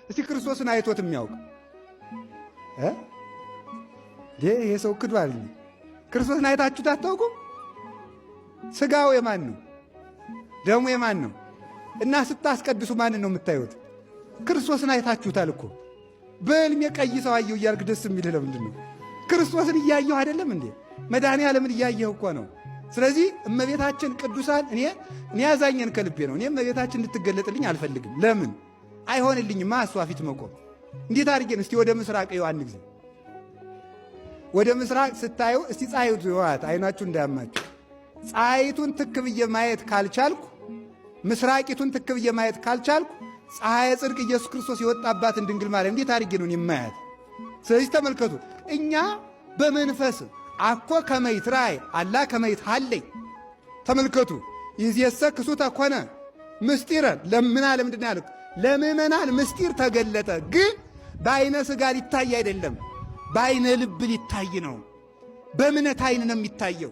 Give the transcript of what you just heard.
እስቲ ክርስቶስን አይቶት የሚያውቅ ይሄ ሰው ክዷል። ክርስቶስን አይታችሁት አታውቁም? ስጋው የማን ነው? ደሙ የማን ነው? እና ስታስቀድሱ ማንን ነው የምታዩት? ክርስቶስን አይታችሁታል እኮ። በሕልሜ ቀይ ሰው አየሁ እያልክ ደስ የሚልህ ለምንድን ነው? ክርስቶስን እያየሁ አይደለም እንዴ? መድኃኔ ዓለምን እያየሁ እኮ ነው። ስለዚህ እመቤታችን ቅዱሳን እኔ ያዛኘን ከልቤ ነው። እኔ እመቤታችን እንድትገለጥልኝ አልፈልግም። ለምን አይሆንልኝማ? እሷ ፊት መቆም እንዴት አድርጌን? እስቲ ወደ ምስራቅ እዩ አንድ ጊዜ ወደ ምስራቅ ስታዩ እስቲ ፀሐይቱ ይዋት አይናችሁ እንዳያማችሁ። ፀሐይቱን ትክ ብዬ ማየት ካልቻልኩ፣ ምስራቂቱን ትክ ብዬ ማየት ካልቻልኩ ፀሐየ ጽድቅ ኢየሱስ ክርስቶስ የወጣባትን ድንግል ማርያም እንዴት አድርጌ ነው የማያት? ስለዚህ ተመልከቱ፣ እኛ በመንፈስ አኮ ከመ ይትረአይ አላ ከመ ይትሐለይ። ተመልከቱ፣ ይእዜሰ ክሱተ ኮነ ምስጢረ ለምን አለ? ምንድን ነው ያለው? ለምእመናን ምስጢር ተገለጠ፣ ግን በአይነ ሥጋ ሊታይ አይደለም፣ በአይነ ልብ ሊታይ ነው። በእምነት አይን ነው የሚታየው።